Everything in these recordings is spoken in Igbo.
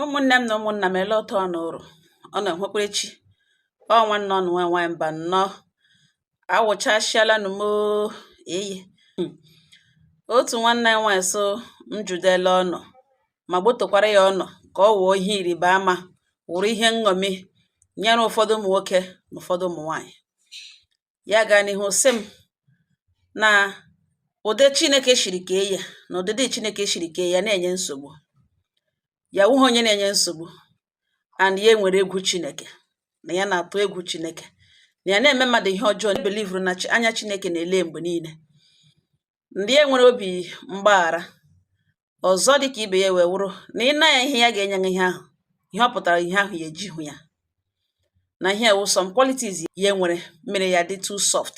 Ụmụnne m na ụmụnna m, ele otu ọ nụrụ ọ na-enwekwara chi. Ọ nwanne ọnụ nwa nwaanyị mba nnọọ awụchasịala nụ m eyi. Otu nwanne anyị nwaanyị so m judela ọnụ ma gbotokwara ya ọnụ ka ọ wụọ ihe ịrịba ama, wụrụ ihe nṅomi nyere ụfọdụ ụmụ nwoke na ụfọdụ ụmụ nwaanyị. Ya gaa n'ihu sị m na ụdị Chineke shiri kee ya na ụdịdị Chineke shiri kee ya na-enye nsogbu. Ya wụghị onye na-enye nsogbu, and ya nwere egwu Chineke, na ya na-atụ egwu Chineke, na ya na-eme mmadụ ihe ọjọọ believeru na anya Chineke na-ele mgbe niile. Ndị e nwere obi mgbaghara ọzọ dịka ibe ya wee wụrụ na ị na ya ihe ya ga-enye ihe ahụ, ihe ọ pụtara ihe ahụ ya eji hụ ya na ihe wụ some qualities ya nwere mere ya dị too soft,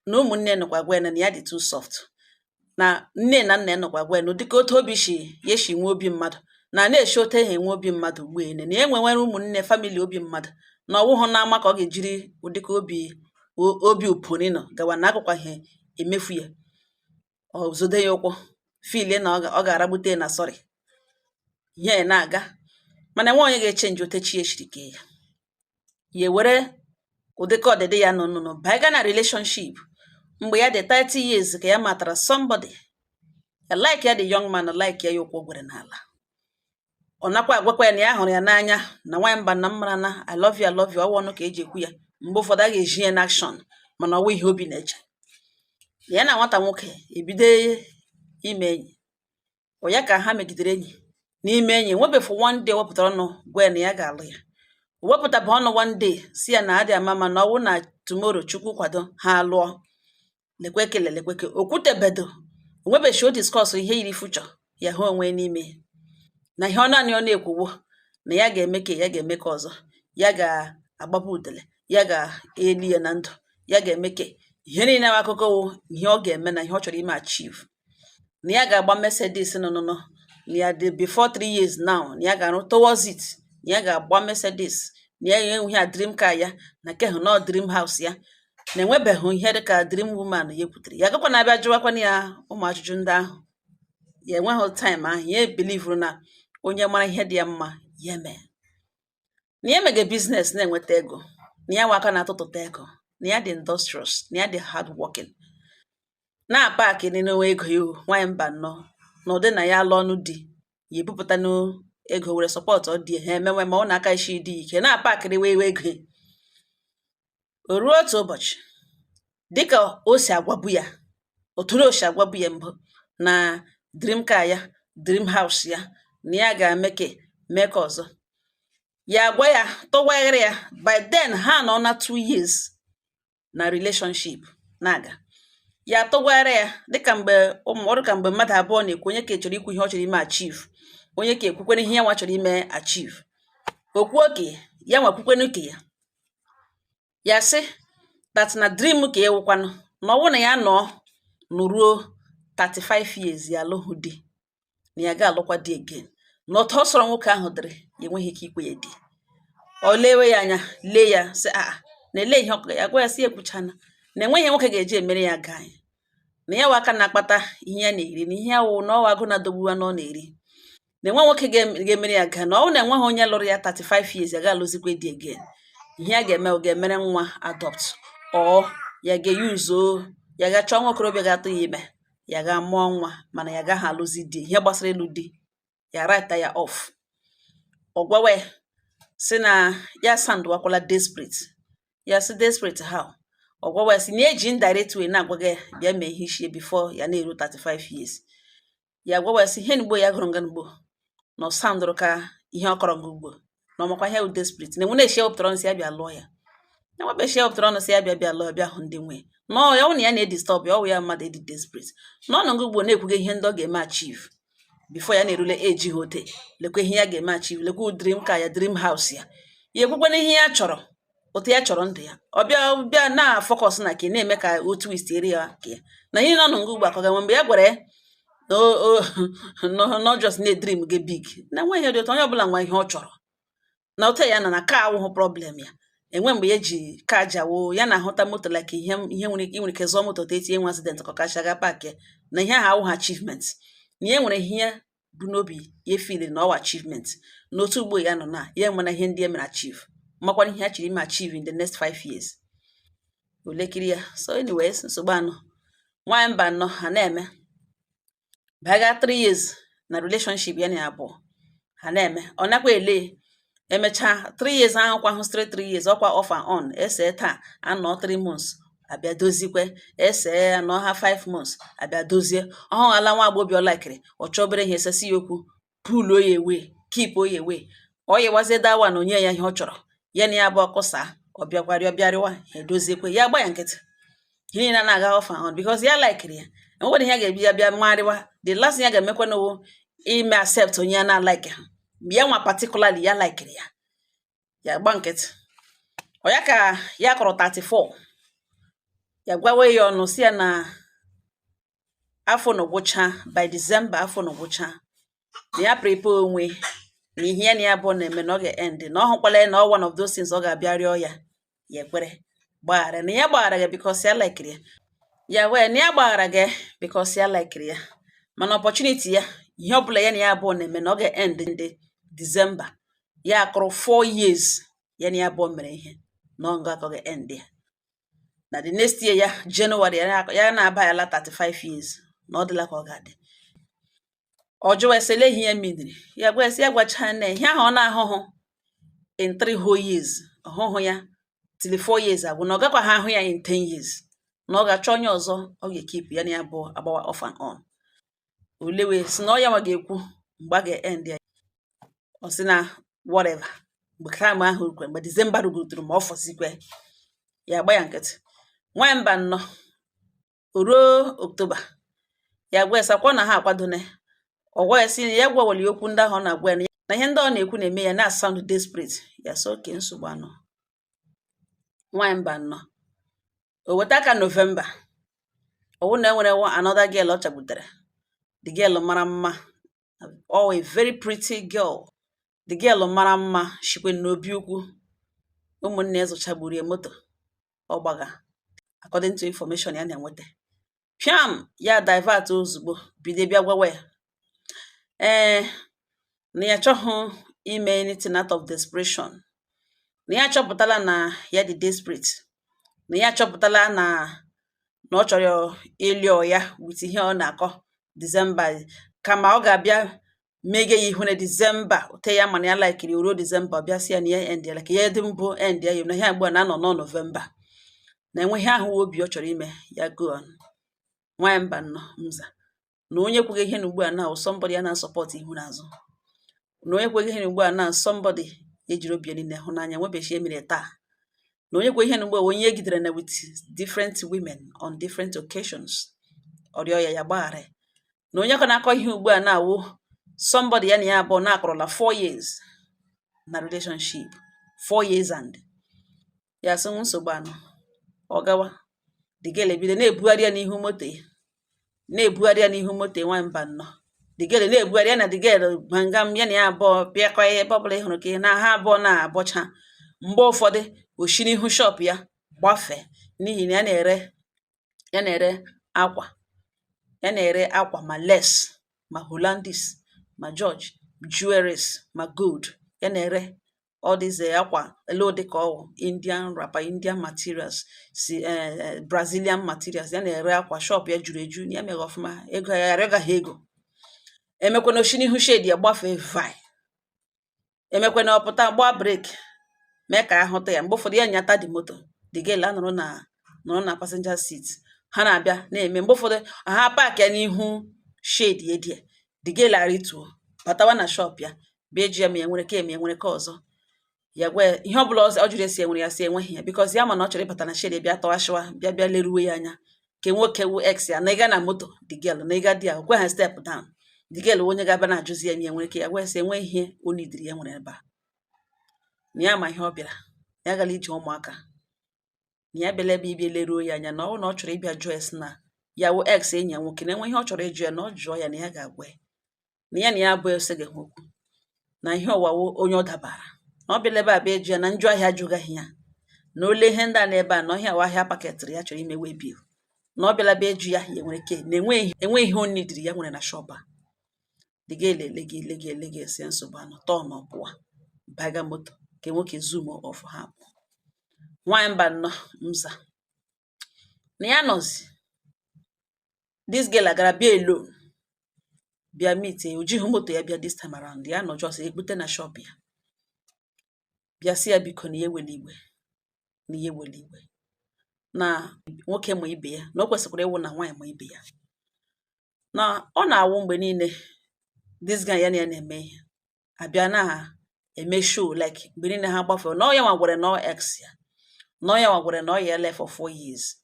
na ụmụnne nọkwa gwa ya na ya dị too soft, na nne na nna ya nọkwa gwa ya na ụdịka otu obi shi ya eshi nwee obi mmadụ na na-eshi otu ehi enwe obi mmadụ ugbu ene na enwe nwere ụmụnne family obi mmadụ na ọwụhụ na-ama ka ọ ga-ejiri ụdịka obi obi uponi nọ gawa na agụkwaghị emefu ya. Ọ zode ya ụkwụ filie na ọ ga-aragbute na sorry ihe ya na-aga, mana enwe onye ga-echange ote chi ya eshiri kee ya. Ya ewere ụdịka ọdịdị ya nọ nụnụ baiga na relationship mgbe ya dị 30 years ka ya matara somebody ya like ya, the young man like ya, ya ụkwụ gwere n'ala. Ọ nakwa agwakwa ya na ya hụrụ ya n'anya, na nwaanyị mba na mmara na "I love you, I love you" ọwụ ọnụ ka eji ekwu ya. Mgbe ụfọdụ a ga-eji ya n'action, mana ọwụ ihe obi na-eche. Ya na nwata nwoke ebido ime enyi. Ọ ya ka ha megidere enyi n'ime enyi nwebefu. One day wepụtara ọnụ gwa ya na ya ga-alụ ya. O wepụtabụ ọnụ one day si ya na adị ama ma na ọwụ na tomorrow Chukwu kwado ha lụọ. Lekwe ekele lekweke o kwutebedo onwebechi o discuss ihe yiri future ya hụ onwe n'ime na ihe ọ naanị ọ na-ekwuwo na ya ga-eme ka ya ga-eme ka ọzọ ya ga-agbapụ udele, ya ga-eli ya na ndụ, ya ga-eme ka ihe niile bụ akụkọ wụ ihe ọ ga-eme na ihe ọ chọrọ ime achieve, na ya ga-agba Mercedes nụnụnụ, na ya dị before 3 years now, na ya ga-arụ towards it, na ya ga-agba Mercedes, na ya enweghị ya dream car ya na ke hụ na dream house ya na enwebeghị ihe dịka dream woman. Ya ekwutere ya gakwa na-abịa jụwakwana ya ụmụ ajụjụ ndị ahụ. Ya enweghị time ahụ. Ya ebelieveru na onye mara ihe dị ya mma ya mee, na ya emege business na-enweta ego, na ya nwe aka na-atụtụta ego, na ya dị industrious, na ya dị hard working, na-apaki n'onwe ego ya. Nwaanyị mba nnọọ na ụdị na ya alụ ọnụ di ya ebupụta n'ego were support ọ dị ha emenwe ma ọ na-aka isi dị ike na-apakịrị wee ego. O ruo otu ụbọchị, dịka o si agwabu ya, oturu o si agwabu ya mbụ na dream car ya, dream house ya, na ya ga-eme ka mee ka ọzọ ya agwa ya tụwagharị ya. By then ha nọ na 2 years na relationship na-aga. Ya tụgharị ya dịka mgbe ụmụ ọrụ, ka mgbe mmadụ abụọ na-ekwu, onye ka chọrọ ikwu ihe ọ chọrọ ime achieve, onye ka ekwukwere ihe ya nwa chọrọ ime achieve. Okwu oke ya nwa kwukwenu ke ya. Ya sị that na dream ka ewukwanụ na ọwụ na ya nọ nụruo 35 years ya alụghị di, na ya ga-alụkwa di again, na otu ọ sọrọ nwoke ahụ dịrị ya enweghị ike ikwe ya di. Ọ lewe ya anya, lee ya sị a na ele ihe ọkụ ya gwa ya sị ekwuchana na enweghị nwoke ga-eji emere ya gaa ya, na ya wa aka na-akpata ihe ya na-eri, na ihe ya wụ na ọwa agụ na-adọgbu ya na ọ na-eri, na enwe nwoke ga-emere ya gaa, na ọ na enweghị onye lụrụ ya 35 years ya ga-alụzikwe di again. Ihe ya ga-eme, ọ ga-emere nwa adopt, ọ ya ga-eyuzo ya ga chọọ nwa okorobịa ga-atụ ya ime, ya ga mụọ nwa, mana ya gaghị alụzi di. Ihe gbasara ịlụ di ya write ya off. Ọ gwawa ya sị na ya soundwakwala desperate. Ya sị, "Desperate how?" Ọ gwawa ya sị na eji indirect way na-agwa gị bịa mee ihe ishie before ya na-eru 35 years. Ya gwawa ya sị ihe mgbo ya gụrụ nga mgbo na ọ soundụrụ ka ihe ọ kọrọ gị ugbo, na ọmakwa ihe wụ desperate, na enwe na-eshi wepụtara ọnụ sị ya bịa lụọ ya, ya nwebechi ya wepụtara ọnụ sị ya bịa bịa lụọ ya, bịa hụ ndị nwe nọọ ya. Ọ na ya na-edisturb ya, ọ wụ ya mmadụ ịdị desperate na ọ nọ ugbo na-ekwugo ihe ndị ọ ga-eme achieve before ya na-erule age ha ote. Lekwa ihe ya ga-eme achieve, lekwa dream car ya, dream house ya. Ya ekwukwana ihe ya chọrọ, otu ya chọrọ ndụ ya. Ọ bịa bịa na focus na ka ị na-eme ka o twist eri ya ka ya na ihe nọ n'ngụ ugbu a ka ọ ga-enwe mgbe ya gwara ya na no just na dream gị big, na nwe ihe dị otu onye ọbụla nwa ihe ọ chọrọ na otu ya nọ na ka awụhụ problem ya. Enwe mgbe ya ji ka jawo ya na-ahụta moto like ihe ihe nwere ike nwere ike zụọ moto ta etinye nwe accident ka ọ kacha ga park ya, na ihe ahụ awụghị achievement, na ya nwere ihe. Bụ n'obi ya efeeliri na ọwa achievement n'otu ugbo ya nọ na ya enwena ihe ndị e mere achieve, makwana ihe ya chọrọ ime achieve in the next 5 years. Olekiri ya. So anyways, nsogbu anọ, nwaanyị mba anọ, ha na-eme baga 3 years na relationship ya na ya abụọ. Ha na-eme, ọ nakwa ele emechaa 3 years ahụ kwa hụ straight 3 years, ọkwa off and on. Ese taa, anọ 3 months, abịa dozikwe. Ese anọ ha 5 months, abịa dozie. Ọhụ ala nwa agbọghọbịa ọ likeri, ọ chọọ obere ihe, esesi ya okwu, pull ya away, keep ya away. Ọ yiwazie that one, onye ya ihe ọ chọrọ ya na ya bụ ọkụsa. Ọ bịakwa rịọ, bịarịwa, ha edoziekwe, ya gba ya nkịtị. Ihe niile na-aga off and on because ya likeri ya. Enwere ihe ya ga-ebi ya bịa marịwa. The last thing ya ga-emekwa n'owo ime accept onye ya na-alike ha, mgbe ya nwa particularly ya likeri ya, ya gba nkịtị. Ọ ya ka ya kọrọ 34, ya gwawe ya ọnụ, si ya na afọ na gwụcha by December, afọ na gwụcha, na ya prepare onwe na ihe ya na ya abụọ na-eme na ọ ga-end, na ọ hụkwala ya na ọ one of those things ọ ga-abịa rịọ ya, ya ekwere gbaghara, na ya gbaghara ya because ya likeri ya. Ya wee na ya gbaghara gị because ya likeri ya, mana opportunity ya, ihe ọbụla ya na ya abụọ na-eme, na ọ ga-end ndị December. Ya akụrụ 4 years ya na ya abụọ mere ihe, na ọ nga ka ọ ga-end ya na the next year ya, January ya, ya na-aba ya la 35 years, na ọ dịla ka ọ ga-adị. Ọ jụwa ese lee ihe ya miniri. Ya gwa esi ya gwacha nne ihe ahụ ọ na-ahụhụ in 3 whole years, ọhụhụ ya till 4 years agwụ, na ọ gakwa ha ahụ ya in 10 years, na ọ ga-achọ onye ọzọ ọ ga-ekeep ya na ya bụ agbawa off and on. Olewe si na ọ ya nwa ga-ekwu mgbe a ga-end ya. Ọ sị na whatever, mgbe time ahụ rukwe, mgbe December rugotere, ma ọ fọzikwe, ya agba ya nkịtị. Nwaanyị mba nnọọ, o ruo October, ya gwa ya sakwa na ha akwadone. Ọ gwa ya sị ya gwawali okwu ndị ahụ ọ na-agwa ya, na ihe ndị ọ na-ekwu na-eme ya na sound desperate. Ya sị oke nsogbu anọ. Nwaanyị mba nnọọ, o weta aka November, ọ wụ na e nwere another girl ọ chagbutere. The girl mara mma, oh, a very pretty girl. The girl mara mma, shikwe n'obi ukwu, ụmụnne ya zụchagburu ya moto ọ gbaga, according to information ya na-enweta. Piam, ya divert ozugbo, bido bịa gwawa ya ee na ya achọghị ime anything out of desperation, na ya achọpụtala na ya dị desperate, na ya achọpụtala na ọ chọrọ ịlịọ ya with ihe ọ na-akọ December, kama ọ ga-abịa mege ya ihu na December ote ya, mana ya likeri ruo December, ọ bịa sị ya na ya endiela ka ya dị mbụ end ya, na ihe ugbu a na-anọ nọ November, na enweghị ahụ obi ọ chọrọ ime ya. Go on. Nwaanyị mba nnọọ, mza na onye kweghị ihe na ugbu a na somebody ya na-support ihu n'azụ, na onye kweghị ihe na ugbu a na somebody ejiri obi ya niile hụ n'anya nwebechi emere taa, na onye kweghị ihe na ugbu a onye egidere na with different women on different occasions, ọ rịọ ya, ya gbaghara ya, na onye ka na-akọ ihe ugbu a na-awụ somebody ya na ya abụọ na-akọrọla 4 years na relationship, 4 years, and ya sị nsogbu anọ. Ọ gawa, the girl ebido na-ebugharị ya n'ihu moto ya, na-ebugharị ya n'ihu moto ya. Nwaanyị mba nnọọ, the girl na-ebugharị ya na the girl gbangam, ya na ya abụọ pịakọ ya ebe ọbụla ị hụrụ ka na ha abụọ na-abọcha. Mgbe ụfọdụ o shi n'ihu shop ya gbafee, n'ihi na ya na-ere akwa, ya na-ere akwa, ma lace, ma Hollandis, ma George jewelries, ma gold. Ya na-ere all these akwa elu dịka ọwụ Indian wrapper, Indian materials, si Brazilian materials. Ya na-ere akwa, shop ya juru eju, na ya meghe ọfụma, ego ya arịọgaghị ego. Emekwana oshi n'ihu shed ya gbafee vai, emekwana ọpụta gbaa brake mee ka ahụta ya. Mgbe ụfọdụ ya nyata the moto, the girl anọrọ na nọrọ na passenger seat. Ha na-abịa na-eme. Mgbe ụfọdụ ha park ya n'ihu shed ya die, the girl arịtuo batawa na shop ya, bịa eji ya ma ya nwere ka eme ya nwere ka ọzọ. Ya gwa ya ihe ọbụla ọ jụrụ esi enwere, ya si enweghị ya, because ya ma na ọ chọrọ ịbata na shed, bịa tọghasịwa, bịa bịa leruwe ya anya ke nwoke wu ex ya na ịga na moto the girl na ịga di ya kwe ha step down. The girl onye ga-abịa na-ajụzi ya ma ya nwere ike, ya gwa ya sị enwe ihe o nidiri ya nwere ebe a, na ya ma ihe ọ bịara, ya gala ije ụmụaka, na ya bịala ebe ịbịa leruo ya anya, na ọ bụrụ na ọ chọrọ ịbịa jụọ ya sị na ya wụ ex enyi ya nwoke, na enwe ihe ọ chọrọ ịjụ ya, na ọ jụọ ya, na ya ga-agwa ya, na ya na ya abụọ eseghị ha okwu, na ihe ọwawo onye ọ dabara, na ọ bịala ebe a bịa ịjụ ya na njụ ahịa ajụgaghị ya, na ole ihe ndị a na ebe a, na ọhịa wa ahịa paketịrị ya chọrọ ime wee bill, na ọ bịala bịa ịjụ ya, ya nwere ike na enweghị ihe o nidiri ya nwere na shop a. The girl ele gị, ele gị, ele gị, esi nsogbu anọ tọọ na ọpụwa baga moto nke nwoke zoom off ha pụọ. Nwaanyị mba nnọọ mza na ya nọzi. This girl agara bịa alone, bịa meet ya. O jighị moto ya bịa this time around. Ya nọ just ekpute na shop ya, bịa sị ya biko, na ya ewela iwe, na ya ewela iwe, na nwoke ma ibe ya, na o kwesịkwara ịwụ na nwaanyị ma ibe ya, na ọ na-awụ mgbe niile this guy ya na ya na-eme ihe abịa na eme show, like mgbe niile ha gbafere na ọ ya nwa gwara na ọ ex ya, na ọ ya nwa gwara na ọ ya ele for 4 years,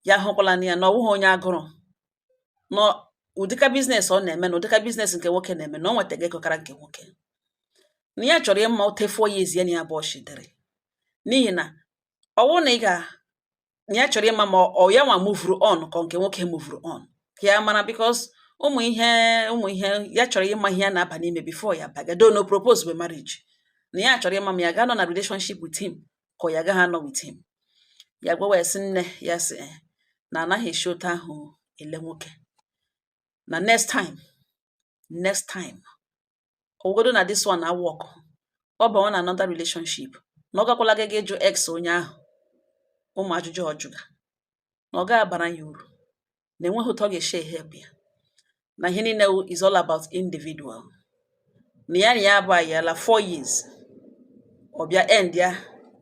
ya hụkwala na ya na ọ wụghị onye agụrụ, na ụdịka business ọ na-eme na ụdịka business nke nwoke na-eme, na ọ nwetaga ego kara nke nwoke, na ya chọrọ ịma ote 4 years ya na ya bụ ọshidịrị, n'ihi na ọ wụ na ị ga na ya chọrọ ịma ma ọ ya nwa movuru on ka nke nwoke movuru on, ka ya mara, because ụmụ ihe ya chọrọ ịma ihe ya na-aba n'ime before ya baga do no propose with marriage, na ya chọrọ ịma ma ya ga-anọ na relationship with him ka ọ ya agaghị anọ with him. Ya gwawa ya sị nne ya sị na anaghị esi otu ahụ ele nwoke, na next time, next time, ọwụgodo na this one na work, ọ bawa na another relationship, na ọ gakwala gị ịjụ ex onye ahụ ụmụ ajụjụ ọ jụga, na ọ gaghị abara ya uru, na enweghị otu ọ ga-esi help ya, na ihe niile is all about individual, na ya na ya abụ ayala 4 years, ọ bịa end ya,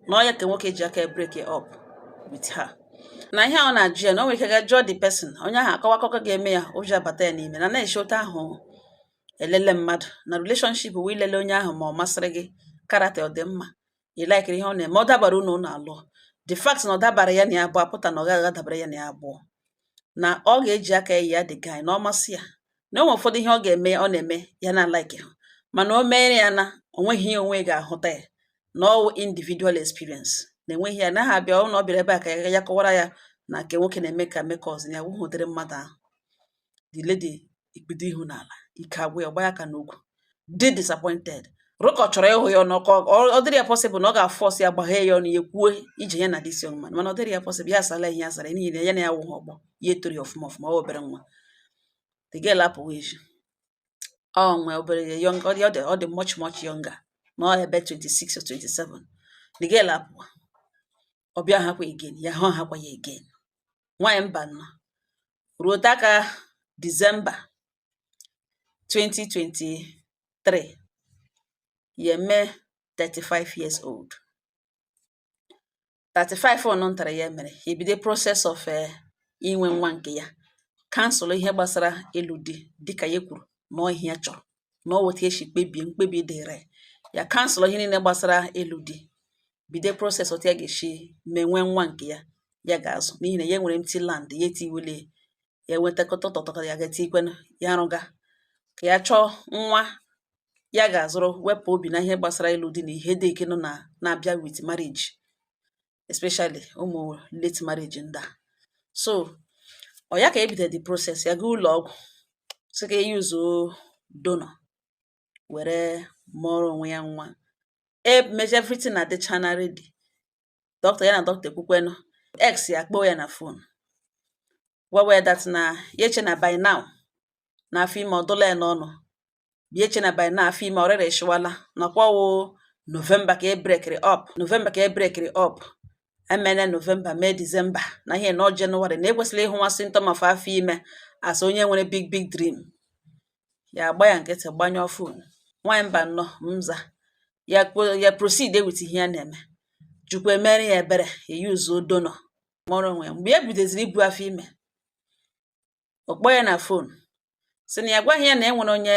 na ọ ya ka nwoke ji aka break it up with her, na ihe a ọ na-ajụ ya, na o nwere ike ga jụọ the person, onye ahụ akọwa akụkọ ga-eme ya ụjọ abata ya n'ime, na na-eshi otu ahụ elele mmadụ na relationship wụ ilele onye ahụ, ma ọ masịrị gị, character ọ dị mma, ị likeri ihe ọ na-eme, ọ dabara unu, unu alụọ. The fact na ọ dabara ya na ya abụọ apụta na ọ gaghị adabara ya na ya abụọ, na ọ ga-eji aka ya ya the guy na ọ masị ya, na o nwere ụfọdụ ihe ọ ga-eme, ọ na-eme ya na like ha, mana o mere ya na o nweghị ihe onwe ga-ahụta ya, na ọwụ individual experience, na enweghị ya naghị abịa ọ na ọ bịara ebe a ka ya kọwara ya na nke nwoke na-eme ka mekọz ya wụghị ụdịrị mmadụ ahụ. The lady ikpudo ihu n'ala, ike agwụ ya, ọgba ya aka n'ugwu, dị disappointed. Rụkọ chọrọ ịhụ ya ọnụ ka ọ dịrị ya possible na ọ ga-aforce ya gbaghee ya ọnụ, ya ekwuo ije ya na this young man, mana ọ dịrị ya possible. Ya asala ihe ya sara, n'ihi na ya na ya wụghị ọgbọ ya, etoro ya ọfụma ọfụma, ọ obere nwa. The girl apụghị ezi, ọ nwe obere young, ọ dị much much younger, na ọ ebe 26 or 27. The girl apụwa, ọ bịa hakwa again, ya hụ hakwa ya again. Nwaanyị mba nọ ruo aka December 2023, ya eme 35 years old. 35 ọ nọ ntara ya mere ya ebido process of inwe nwa nke ya, cancel ihe gbasara ịlụ di, dịka ya kwuru na ọ ihe ya chọrọ, na ọ weta esi kpebie mkpebi dịrị ya, cancel ihe niile gbasara ịlụ di, bido process otu ya ga-esi mee nwee nwa nke ya ya ga-azụ, n'ihi na ya nwere empty land, ya etiwele ya nwetakọta tọtọkọ ya ga-etikwenụ ya arụga ka ya chọọ nwa ya ga-azụrụ, wepụ obi na ihe gbasara ịlụ di na ihe dị ike nọ na na-abịa with marriage, especially ụmụ late marriage ndị a. So ọ ya ka e bidoro the process, ya gaa ụlọ ọgwụ sị ka e yuzuo donor were mụọrọ onwe ya nwa. E mecha everything adịchana ready, doctor ya na doctor ekwukwenụ. Ex ya kpọọ ya na phone, gwawa ya that na ya eche na by now na afọ ime ọ dụla ya n'ọnụ, ya eche na by now afọ ime ọrịrị shịwala, nakwa wụ November ka e breakiri up, November ka e breakiri up, emene November, mee December, na ihe nọ January, na ekwesịrị ịhụ nwa symptom of afọ ime as onye nwere big big dream. Ya agba ya nkịtị, gbanyụọ phone. Nwaanyị mba nnọọ mza ya ya proceed with ihe ya na-eme. Chukwu emere ya ebere, ya yuzuo donor mụọrọ onwe ya. Mgbe ya bidoziri ibu afọ ime, ọ kpọọ ya na phone sị na ya gwaghị ya na e nwere onye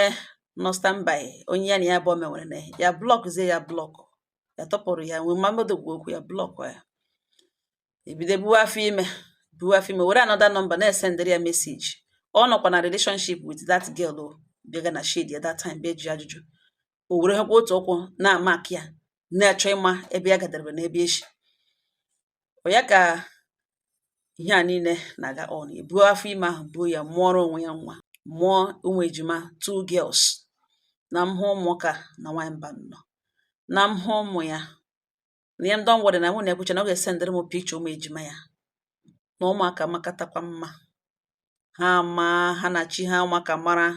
nọ standby, onye ya na ya abụọ mewere, na ya blockzie ya, block ya, tọpụrụ ya nwee ma mmadụ gwa okwu, ya block ya. Ebido buwe afọ ime, buwe afọ ime, were another number na-esendịrị ya message. Ọ nọkwa na relationship with that girl o bịaga na shade ya that time, bịa jụ ajụjụ. O were hụkwa otu ụkwụ na-amak ya, na-achọ ịma ebe ya gadara na ebe eshi ọ ya ka ihe a niile na-aga on. Ebuo afọ ime ahụ, buo ya, mụọrọ onwe ya nwa, mụọ ụmụ ejima, two girls, na mhụ ụmụka na nwaanyị mba nnọọ na mhụ ụmụ ya na ya. Don't worry, na mụ na-ekwucha na ọ ga-esendịrị m picture ụmụ ejima ya na ụmụaka makatakwa mma ha, ma ha na chi ha, ụmụaka mara.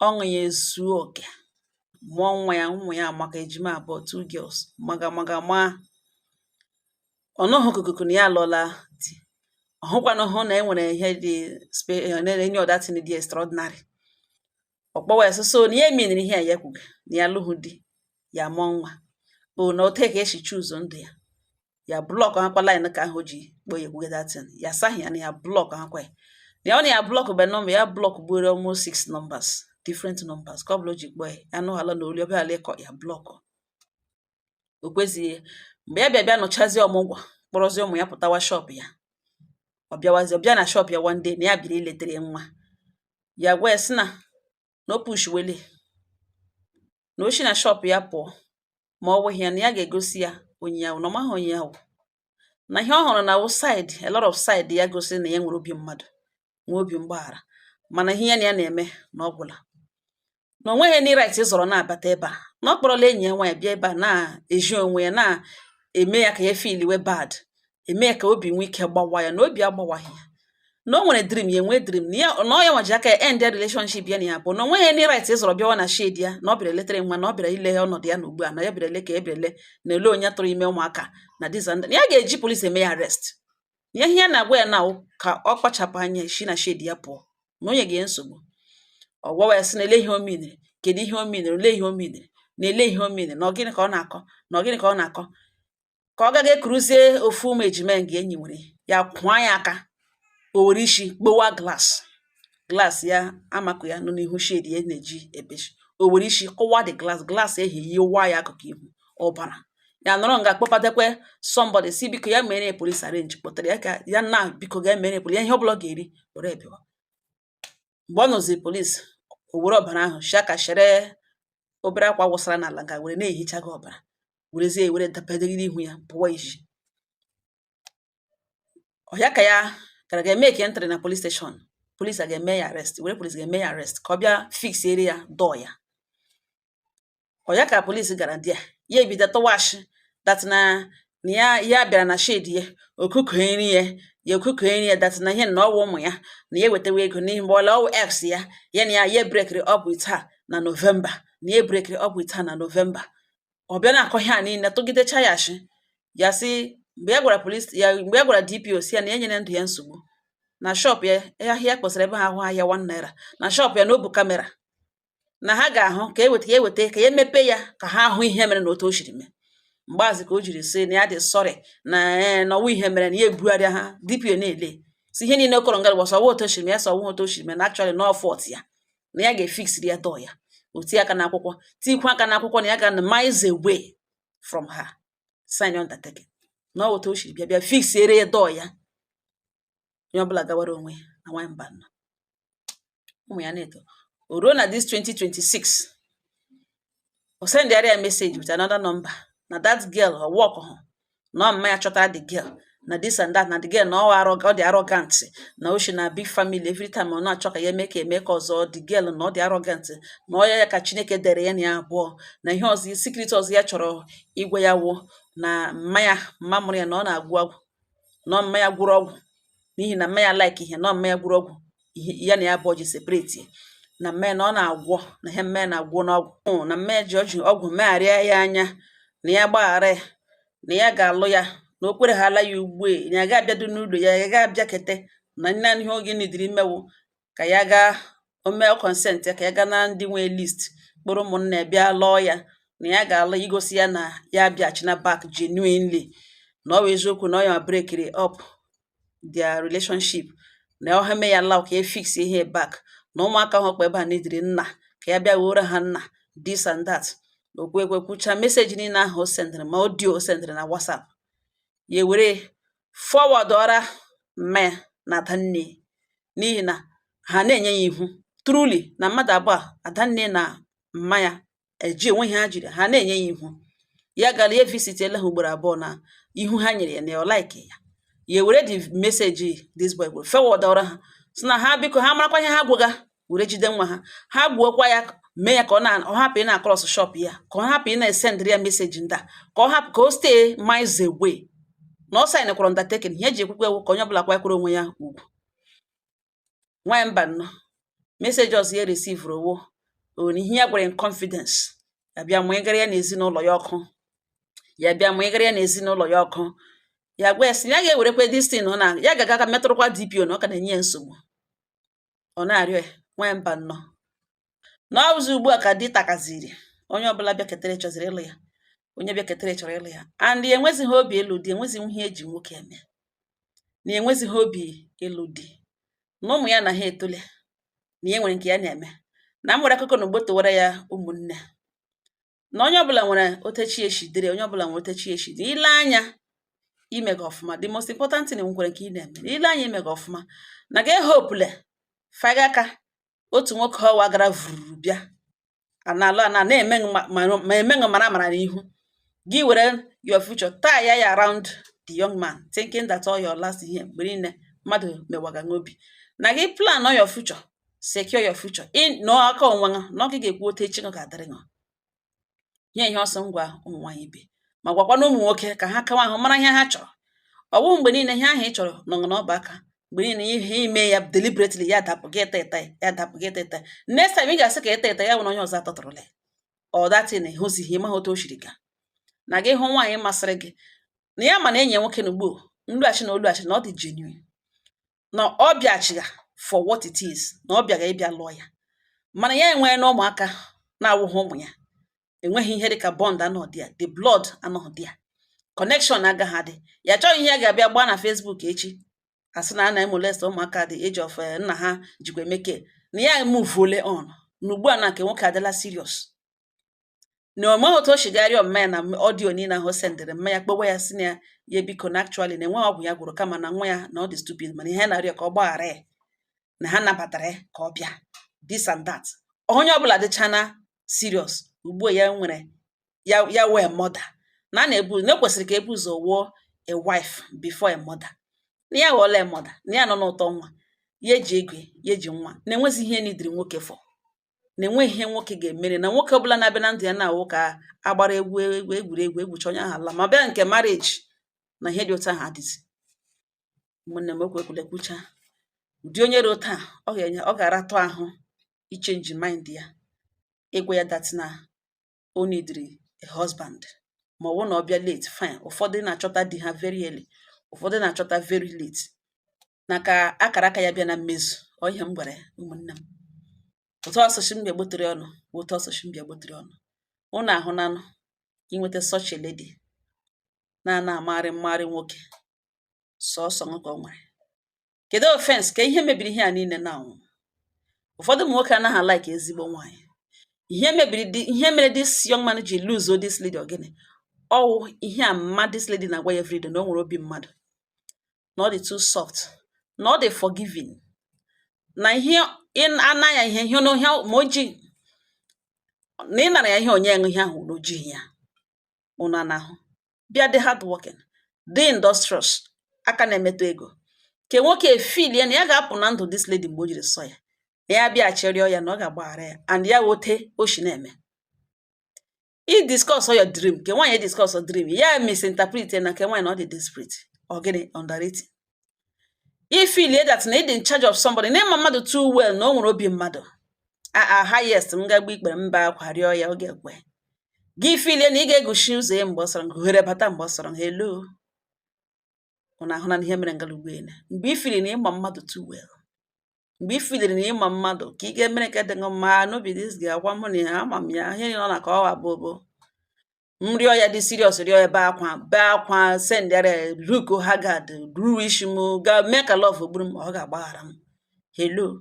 Ọṅụ ya ezuo òkè, mụọ nwa ya. Ụmụ ya amaka, ejima abụọ, two girls, maga maga maa. Ọ nọghị okukuku na ya alụọla di. Ọ hụkwanụ hụ na e nwere ihe dị any other thing dị extraordinary. Ọ kpọwa ya sị so na ya emeniri ihe a ya kwuga na ya alụghị di, ya mụọ nwa o na ote ka esi choose ndụ ya. Ya block hakwa line ka ahụ o ji kpọọ ya ekwuga that thing. Ya asaghị ya na ya block hakwa ya, na ọ na ya block by number ya block gbuoro almost six numbers, different numbers, ka ọ bụla o ji kpọọ ya, ya nụghala na olu ọbịa ala ịkọ ya block. O kwezighị. Mgbe ya bịa bịa nụchazie ọmụgwọ, kpọrọzie ụmụ ya pụtawa shop ya, ọ bịawazie, ọ bịa na shop ya one day na ya bịara iletere nwa ya. Gwa ya sị na o push wele na o shi na shop ya pụọ, ma ọ wụghị ya na ya ga-egosi ya onye ya wụ, na ọ maghị onye ya wụ, na ihe ọ hụrụ na wụ side, a lot of side ya gosi na ya nwere obi mmadụ, nwee obi mgbaghara, mana ihe ya na ya na-eme na ọ gwụla, na o nweghị any right ịzọrọ na-abata ebe a, na ọ kpọrọla enyi ya nwaanyị bịa ebe a na-eji onwe ya na-eme ya ka ya feel we bad, eme ya ka obi nwee ike gbawa ya, na obi agbawaghị ya, na o nwere dream, ya enwee dream na ya, na ọ ya nwa ji aka ya end their relationship ya na ya bụ, na o nweghị any right ịzọrọ bịawa na shed ya, na ọ bịara eletere nwa, na ọ bịara ile ọnọdụ ya na ugbu a, na ya bịara ele ka ya bịara ele na ele onye tụrụ ime ụmụaka na this and that, na ya ga-eji police eme ya arrest. Ya ihe ya na-agwa ya na ka ọ kpachapụ anya si na shed ya pụọ, na onye ga nsogbu. Ọ gwawa ya sị na ele ihe o miniri, kedu ihe o miniri, olee ihe o miniri, na ele ihe o miniri, na ọ gịnị ka ọ na-akọ, na ọ gịnị ka ọ na-akọ, ka ọ gaga ekuruzie ofu ụmụ ejima nga enyi nwere ya kwụọ ya aka, o were isi kpowa glass, glass ya amakụ ya nọ n'ihu shed ya na-eji epechi. O were isi kụwa the glass, glass ehi yiwa ya akụkụ ihu, ọbara ya nọrọ nga. Kpọpadekwe somebody si biko ya mere police arrange kpọtara ya ka ya na biko ga emere police ya ihe ọbụla ọ ga-eri were bịawa. Mgbe ọ nọzi police, o were ọbara ahụ shia ka shere obere akwa wụsara n'ala nga were na-ehicha gị ọbara, werezie were dapedegide ihu ya pụwa iji ọ ya ka ya gara ga-eme ka entry na police station. Police a ga-eme ya arrest, were police ga-eme ya arrest ka ọ bịa fix ere ya door ya. Ọ ya ka police gara dia, ya ebido tụwa ashị that na ya ya bịara na shed ya okuko nri ya, ya okuko nri ya, that na ihe na ọwụ ụmụ ya, na ya ewetawa ego n'ihi mgbe ọla ọwụ ex ya, ya na ya ya breakiri up with her na November, na ya breakiri up with her na November. Ọ bịa na-akọ ihe a niile, tụgidecha ya ashị. Ya sị mgbe ya gwara police ya, mgbe ya gwara DPO si ya na ya nyere ndụ ya nsogbu na shop ya, ahịa kpọsara ebe ha ahụ ahịa ₦1 na shop ya, na o bu camera na ha ga-ahụ ka eweta, ya eweta ka ya emepe ya ka ha hụ ihe mere na otu o siri mee. Mgbaazị ka o jiri sị na ya dị sorry, na ee, na ọwụ ihe mere na ya ebugharịa ha. DPO na-ele si ihe niile kọrọ nga gbasa ọwụ otu o siri mee ya, sọ ọwụ otu o siri mee, na actually no fault ya, na ya ga-efixiri ya door ya. O tie aka n'akwụkwọ, tikwa aka n'akwụkwọ na ya ga na miles away from her, sign undertaking na ọ otu o siri bịa bịa fixiere ya door ya. Onye ọbụla gawara onwe ya na nwanyị mba nọ, ụmụ ya na-eto. O ruo na this 2026, o sendịara ya message with another number, na that girl ọ work hụ na ọ mma ya chọtara the girl, na this and that, na the girl na ọ arọ, ọ dị arrogant, na o shi na big family, every time ọ na-achọ ka ya eme ka eme ka ọzọ. The girl na ọ dị arrogant, na ọ ya ka Chineke dere ya na ya abụọ, na ihe ọzọ, secret ọzọ ya chọrọ igwe ya wụ na mma ya, mma mụrụ ya, na ọ na-agwụ ọgwụ, na ọ mma ya gwụrụ ọgwụ, n'ihi na mma ya like ihe, na ọ mma ya gwụrụ ọgwụ ihe ya na ya abụọ ji separate, na mma ya na ọ na-agwọ, na ihe mma ya na-agwọ n'ọgwụ, na mma ya ji ọjị ọgwụ megharịa ya anya, na ya gbaghara ya, na ya ga-alụ ya, na o kwere ha ala ya ugbu a, na ya ga-abịado n'ụlọ ya, ya ga-abịakete na naanị ihe oge nidiri imewu ka ya gaa o mee consent ya, ka ya gaa na ndị nwee list kpọrọ ụmụnne ya bịa lụọ ya, na ya ga-alụ igosi ya na ya bịachina back genuinely, na ọ bụ eziokwu na ọ ya breakiri up their relationship, na ọ ha mee ya allow ka ya fix ihe back, na ụmụaka ahụ kpa ebe a nidiri nna, ka ya bịa were ha nna, this and that. Okwu ekwe kwucha message niile ahụ o sendịrị, ma audio o sendịrị na WhatsApp, ya ewere forward ọra mma ya na adanne, n'ihi na ha na-enye ya ihu truly na mmadụ abụọ a, adanne na mma ya, eji onwe ha jiri ha na-enye ya ihu. Ya gara ya visit ele ha ugboro abụọ, na ihu ha nyere ya na ọ like ya. Ya ewere the message this boy gwere forward ọra ha, sị na ha biko ha marakwa ihe ha gwụga were jide nwa ha, ha gbuokwa ya, mee ya ka ọ na ọ hapụ ị na-across shop ya, ka ọ hapụ ị na-esendịrị ya message ndị a, ka ọ hapụ, ka o stay miles away, na ọ sign kwara undertaking. Ihe eji ekwukwe ewu ka onye ọbụla kwakwere onwe ya ugwu. Nwanyị mba nnọọ, message ọzọ ya receive owo O na ihe ya gwara in confidence, ya bịa mụnyegara ya n'ezinụlọ ya ọkụ, ya bịa mụnyegara ya n'ezinụlọ ya ọkụ. Ya gwa ya sị ya ga-ewerekwe this thing na ya ga-aga ka metụrụkwa DPO na ọ ka na-enye ya nsogbu. Ọ na-arịọ ya nwee mba nnọọ na ọzọ. Ugbu a ka di takaziri, onye ọbụla bịaketere chọziri ịlụ ya, onye bịaketere chọrọ ịlụ ya, and enwezighị obi ịlụ di, enwezighị ihe eji nwoke eme, na enwezighị obi ịlụ di, na ụmụ ya na ha etole, na ya nwere nke ya na-eme, na m nwere akụkọ na ugbo towara ya. Ụmụnne, na onye ọbụla nwere otechi eshi dịrị, onye ọbụla nwere otechi eshi dị. Ile anya imega ọfụma, the most important thing, nwekwara nke ị na-eme. Ile anya imega ọfụma na ga ehopule faga aka otu nwoke ọwa gara vururu bịa ana ala na-eme ma emeghị mara mara n'ihu gị, were your future tie ya around the young man, thinking that all your last ihe mgbe niile mmadụ mewaga n'obi na gị. Plan on your future, secure your future in n'aka onwe gị, na ọ gị ga-ekwu otu echi gị ga-adịrị gị. Ihe ihe ọsọ ngwa ụmụ nwaanyị ibe ma gwakwana ụmụ nwoke ka ha kawa ahụ mara ihe ha chọrọ. Ọ bụghị mgbe niile ihe ahụ ị chọrọ nọ n'ọba aka, mgbe niile ihe ime ya deliberately, ya dapụ gị ịta ịta, ya dapụ gị ịta ịta. Next time ị ga-asị ka ịta ịta ya nwere onye ọzọ atọtụrụla ọ datin hụzighị ịmaghị otu o shiri ga na gị hụ nwaanyị masịrị gị na ya. Ma na enyi ya nwoke na ugbo nlughachi na olughachi na ọ dị genuine, na ọ bịachigha for what it is, na ọ bịaga ịbịa lụọ ya, mana ya enwee na ụmụaka na-awụghị ụmụ ya, enweghị ihe dịka bond anọghị ya, the blood anọghị ya, connection agaghị adị. Ya chọghị ihe ya ga-abịa gbaa na Facebook echi, asị na a na-emolest ụmụaka the age of nna ha jikwa emeke, na ya move on, na ugbu a na nke nwoke adịla serious, na o nweghị otu o shigharịa mma ya na audio niile ahụ o sendịrị mma ya, kpọwa ya si na ya ya biko, na actually na enweghị ọgwụ ya gwụrụ, kama na nwa ya na ọ dị stupid, mana ihe na-arịọ ka ọ gbaghara ya, na ha nabatara ya ka ọ bịa, this and that. Onye ọbụla dịchana serious ugbu a, ya nwere ya ya wee mother na a na-ebu na ekwesịrị ka ebu ụzọ wụọ a wife before a mother, na ya ghọọla a mother, na ya nọ n'ụtọ nwa ya, eji ego ya, eji nwa, na-enwezi ihe nidiri nwoke for, na enweghị ihe nwoke ga-emere, na nwoke ọbụla na-abịa na ndụ ya na-awụ ka agbara egwu egwu egwuregwu egwucha onye ahụ ala ma bịa nke marriage na ihe dị otu ahụ adịzi. Ụmụnne m, okwu ekwule kwucha, ụdị onye ruo taa ọ ga-enye, ọ ga-aratụ ahụ ichange mind ya, ịgwa ya that na o neediri a husband, ma ọ bụ na ọ bịa late, fine. Ụfọdụ na-achọta di ha very early, ụfọdụ na-achọta very late, na ka akara aka ya bịa na mmezu. Ọ ihe m gwara ya. Ụmụnne m, otu ọsụsụ m bịa gbotere ọnụ bụ otu ọsụsụ m bịa gbotere ọnụ. Unu ahụnanụ inweta such a lady na-ana amagharị mmagharị nwoke sọọsọ ka o nwere. Kedu offense ka ihe mebiri ihe a niile? Na ụfọdụ ụmụ nwoke anaghị alike ezigbo nwaanyị. Ihe mebiri di, ihe mere this young man ji lose this lady, ọ gịnị? Ọwụ ihe a mma this lady na-agwa ya everyday, na o nwere obi mmadụ, na ọ dị too soft, na ọ dị forgiving, na ihe ana ya ihe ihe na ihe ma o ji na ịnara ya ihe onye ihe ahụ na o jighị ya. Unu na-ahụ bịa dị hard working, dị industrious, aka na-emetụ ego ke nwoke efilie na ya ga-apụ na ndụ this lady mgbe o jiri sọ ya na ya bịa chịrịọ ya na ọ ga-agbaghara ya, and ya wote o shi na-eme i discuss your dream ke nwaanyị, discuss dream ya, misinterpret na nke nwaanyị na ọ dị desperate. Ọ gịnị underrating i feelie that na ị dị in charge of somebody, na ịma mmadụ too well, na o nwere obi mmadụ a highest m ga-agba ikpere mba akwa rịọ ya oge ekwe gị, feelie na ị ga-egochi ụzọ ya mgbe ọ sọrọ gụghere bata mgbe ọ sọrọ. Hello, ụnụ ahụ na ihe mere ngala ugboelu mgbe i feeli na ịma mmadụ too well, mgbe i feeliri na ịma mmadụ ka ị ga-emere ka dị mma n'obi this ga-agwa mụ na ya ama m ya ihe niile ọ na ka ọ abụ bụ m rịọ ya dị serious, rịọ ebe akwa bee akwa, sendịara ya look haggard, ruru isi m ga mee ka love gburu m, ọ ga-agbaghara m. Hello,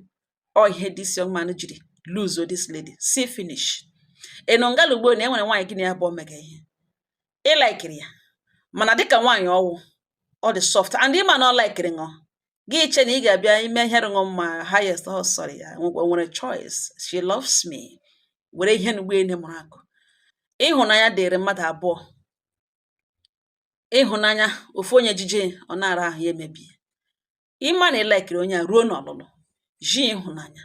ọ ihe this young man jiri lose this lady, see finish. Ị nọ ngala ugbo na e nwere nwaanyị gị na ya bụ omega ihe ị likeri ya, mana dịka nwaanyị ọwụ ọ dị soft and ịma na ọ likeri ṅụ gị, che na ị ga-abịa ime ihe rụṅụ mma highest, ọ sorry, ya o nwere choice, she loves me, were ihe n'ugbo ene mụrụ akụ. Ịhụnanya dịrị mmadụ abụọ. Ịhụnanya ofu onye jije ọ na-ara ahụ ya emebie. Ịma na ị likeri onye a ruo n'ọlụlụ ji ịhụnanya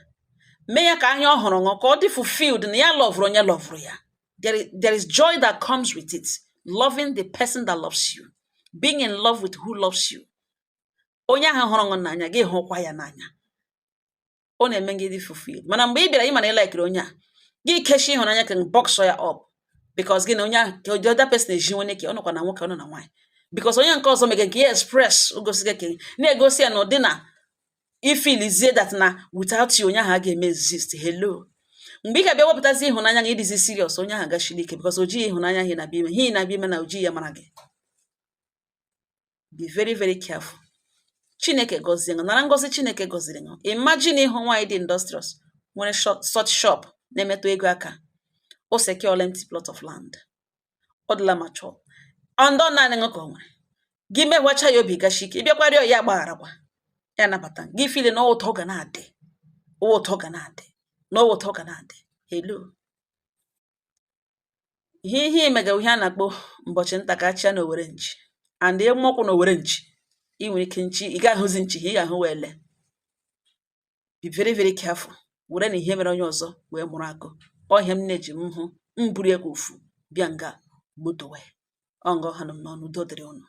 mee ya ka anya ọ hụrụ ṅụ ka ọ dị fulfilled na ya loverụ onye loverụ ya. There is joy that comes with it, loving the person that loves you, being in love with who loves you. Onye ahụ hụrụ ṅụ n'anya, gị hụkwa ya n'anya, ọ na-eme gị dị fulfilled. Mana mgbe ị bịara ịma na ị likeri onye a Gị kechi ịhụnanya ka box ya up, because gị na onye ahụ, ka the other person eji nwene ka ọ nọkwa na nwoke, ọ nọ na nwaanyị, because onye nke ọzọ mege nke ya express, gosiga ka na-egosi ya na ụdị na ifilizie that na without you, onye ahụ a ga-eme exist. Hello, mgbe ị ga-abịa wepụtazi ịhụnanya na ịdịzi serious, onye ahụ gachiri ike, because o jighị ịhụnanya ihe na-abịa ime, ihe na-abịa ime na o jighị ya mara gị. Be very, very careful. Chineke gọzie gị, nara ngọzi Chineke gọziri gị. Imagine ịhụ nwaanyị dị industrious, nwere short shop, na-emetụ ego aka, o secure empty plot of land, ọ dịla mature, ọndọ naanị ṅụ ka o nwere. Gị megwacha ya, obi gachi ike, ịbịakwa rịọ ya, gbagharakwa ya, nabata gị, feel na ụtọ ga na-adị, ụtọ ga na-adị, na ụtọ ga na-adị. Hello, ihe imega, ihe a na-akpọ mbọchị nta ka achịa na owere nchi, and ịmụkwụ na owere nchi, ị nwere ike nchi ị ga-ahụzi nchi, ị ga-ahụ wele. Be very, very careful. Were na ihe mere onye ọzọ wee mụrụ akụ. Ọ ihe m na-eji m hụ m buru ya ka ofu bịa nga gbotowe ọ nga ọha nọ m n'ọnụ. Udo dịrị unu.